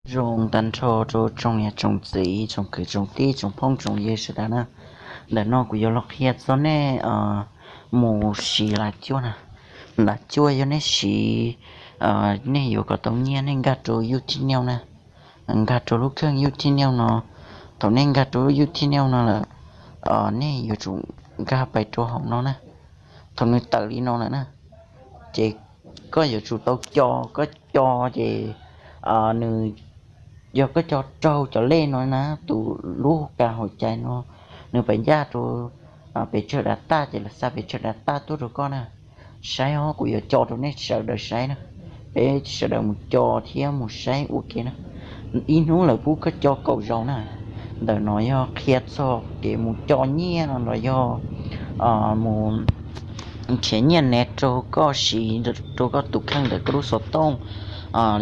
Zoo tag nrho rau tsoom niam tsoom txiv, tsoom kwv tsoom tij, tsoom phooj tsoom ywg sawv daws na. Ntawm no kuv yuav los qhia txog nej mus siv lav cuaj na. Lav cuaj yog nej siv, nej yuav kom tau nyiaj nej nkag rau YouTube Neo na, nkag rau lub kheej YouTube Neo no. Thaum nej nkag rau lub YouTube Neo no lawm, nej yuav tsum nkag pais rau hauv no na. Thaum nws tawm li no lawm na, ces koj yuav tsum tau co, koj co ces nws, yog koj co raug cov lej no na, tus lub ka hauv cai no, nws pais ncaj rau pes tsawg dav taj ces lawv xa pes tsawg dav taj tuaj rau koj na. Saib os, kuv yuav co rau nej sawv daws saib na. Peb sawv daws mus co thiab mus saib ua ke na. Ib hnub lawv pub koj co kaum zaus na. Ntawm no yog qhia txog kev mus co nyiaj no los yog mus nrhiav nyiaj nev rau koj siv rau koj tus kheej ntawm koj lub xov tooj.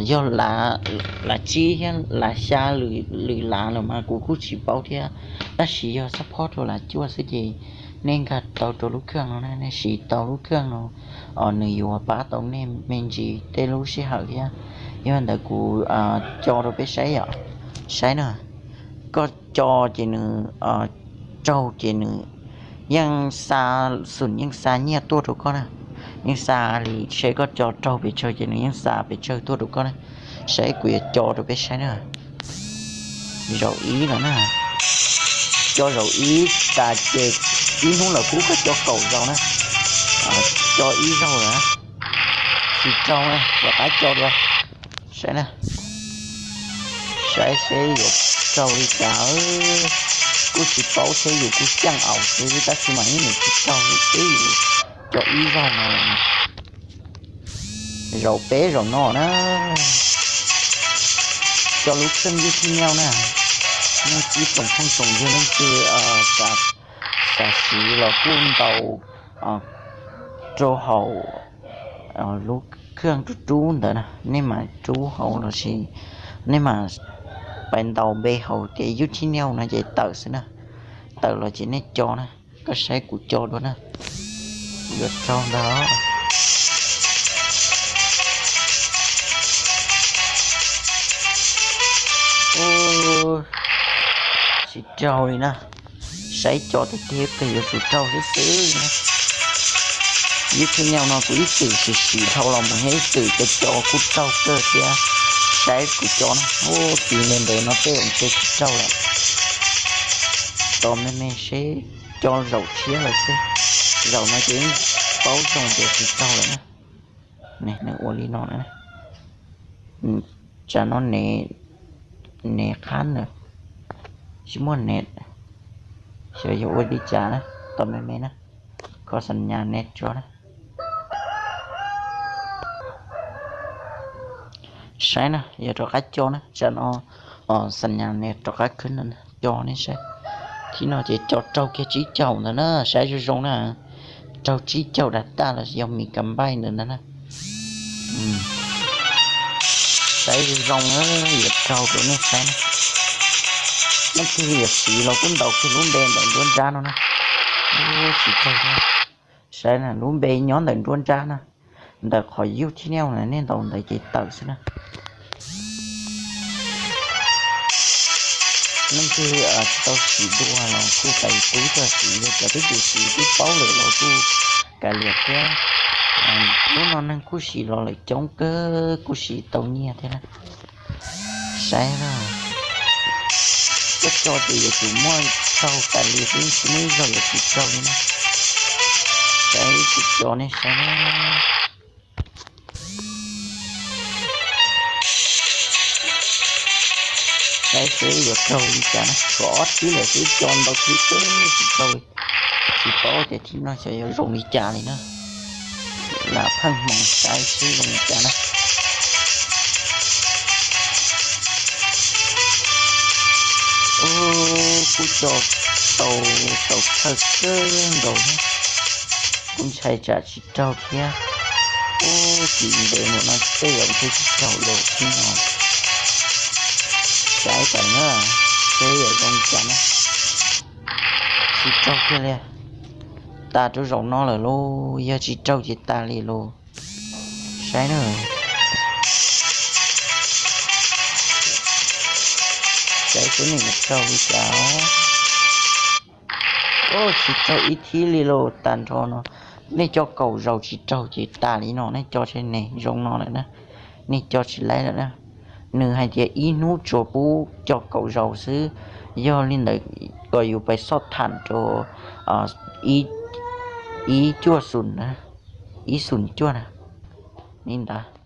Yog lav tsib thiab lav xya, lwm lav los mas kuv kuj tsis paub thiab, tab sis yog xab phob rau lav cuaj xwb ces nej nkag tau rau lub kheej no na, nej siv tau lub kheej no, nws yuav pab tau nej me ntsis tej lub sij hawm thiab. Yog ntawd kuv co rau peb saib yom, saib na. Koj co ces nws raug ces nws yeej xa, xum yeej xa nyiaj tuaj rau koj na. Yeej xa li, seb koj co raug pes tsawg ces nws yeej xa pes tsawg tuaj rau koj na. Saib kuv yuav co rau peb saib na. Zaum ib lawm na. Co zaum ib tas ces ib hnub lawv pub koj co kaum zaus na. Co ib zaug lawm na. Tsis raug na, rov qab co dua. Saib na, saib seb yuav raug li cas. Kuj tsis paub thiab, yus kuj xyeej aus xwb tab sis mas ib nus tsis raug li, twb yus co ib zaug no. Zaum peb zaum no na, co lub kheej YouTube Neo na. Nej tsoom phooj tsoom ywg leej twg xav siv los kuj ntaus rau hauv lub kheej rub rub ntawd na, nej mam rub hauv los sis nej mam pais ntaus npe hauv ces YouTube Neo no ces tawm xwb na. Tawm los ces nej co na, koj saib kuv co dua na. Yuav raug ntag. Tsis raug li na. Saib co tiag tiag pem yuav tsum raug xwb xwb na. YouTube Neo no kuv ib txwm sim sim dhau los mus thiab ib txwm co co kuj raug kawg thiab. Saib kuv co na, ub, tis ntev ntev no tej zaum ntshe tsis raug lawm. Tos me me seb, co zaum tshiab lawm xwb. Zaum no ces paub zoo tias tsis raug lawm na. Nws ua li no na. Tsam no nev qhab ntawd tsis muaj nev, xyov yog ua li cas na. Tos me me na, kho xam nyas nev tso na. Saib na, yog rov qab co na, tsam no xam nyas nev rov qab khwb no na, co nej saib. Thib no ces co raug kiag tsib caug ntawd na, saib zoo zoo na. Raug tsib caug dav taj los yog mis kas npaij ntawd ntag na. Saib zoo zoo na, yuav raug rau nej saib na. Leej twg yuav siv los kuj ntaus kiag lub npe ntawm nruab nrab no na. Tsis raug, saib na, lub npe nyob ntawm nruab nrab na. Ntawm qhov YouTube Neo na, nej ntaus ntawd ces tawm xwb na. Leej twg tsis tau siv dua los kuj pais pub txog siv, yog cov twb tsis siv twb paub lawm los kuj kav liam thiab. Lub no neeg kuj siv los lawm coob kawg, kuj siv tau nyiaj thiab na. Saib na, koj co ces yuav tsum muaj raug tas li xwb, tsis muaj ib zaug yuav tsis raug li na. Saib kuv co nej saib na. Saib seb yuav raug li cas na, tshuav ob thib lawm xwb, co ntau thib xwb tsis raug li. Tsis paub tias thib no xyov yuav zoo li cas li na. Lam pheej hmoov saib seb zoo li cas na. Ub, kuj co tau, tau thawj kawg nkaus thiab. Kuj ntshai tsam tsis raug thiab. Ub, tis ntev mus no tej zaum ntshe tsis raug los thib no. Saib tas na, seb yuav zoo li cas na. Tsis raug kiag li. Tas rau zaum no lawm lauj, yog tsis raug ces tas li lauj. Saib na. Txawv xwb nej mus raug li cas. Tsis raug ib thib li los tag nrho no. Nej coj kaum zaus tsis raug ces tas li no, nej coj tsis ne zoo no lawm na. Nej coj tsis laib lawm na. Nws hais tias ib hnub tsuas pub coj kaum zaus xwb. Yog li ntawd kom yus pais xoj tham rau ib cuaj xum na, ib xum cuaj na, li ntawd.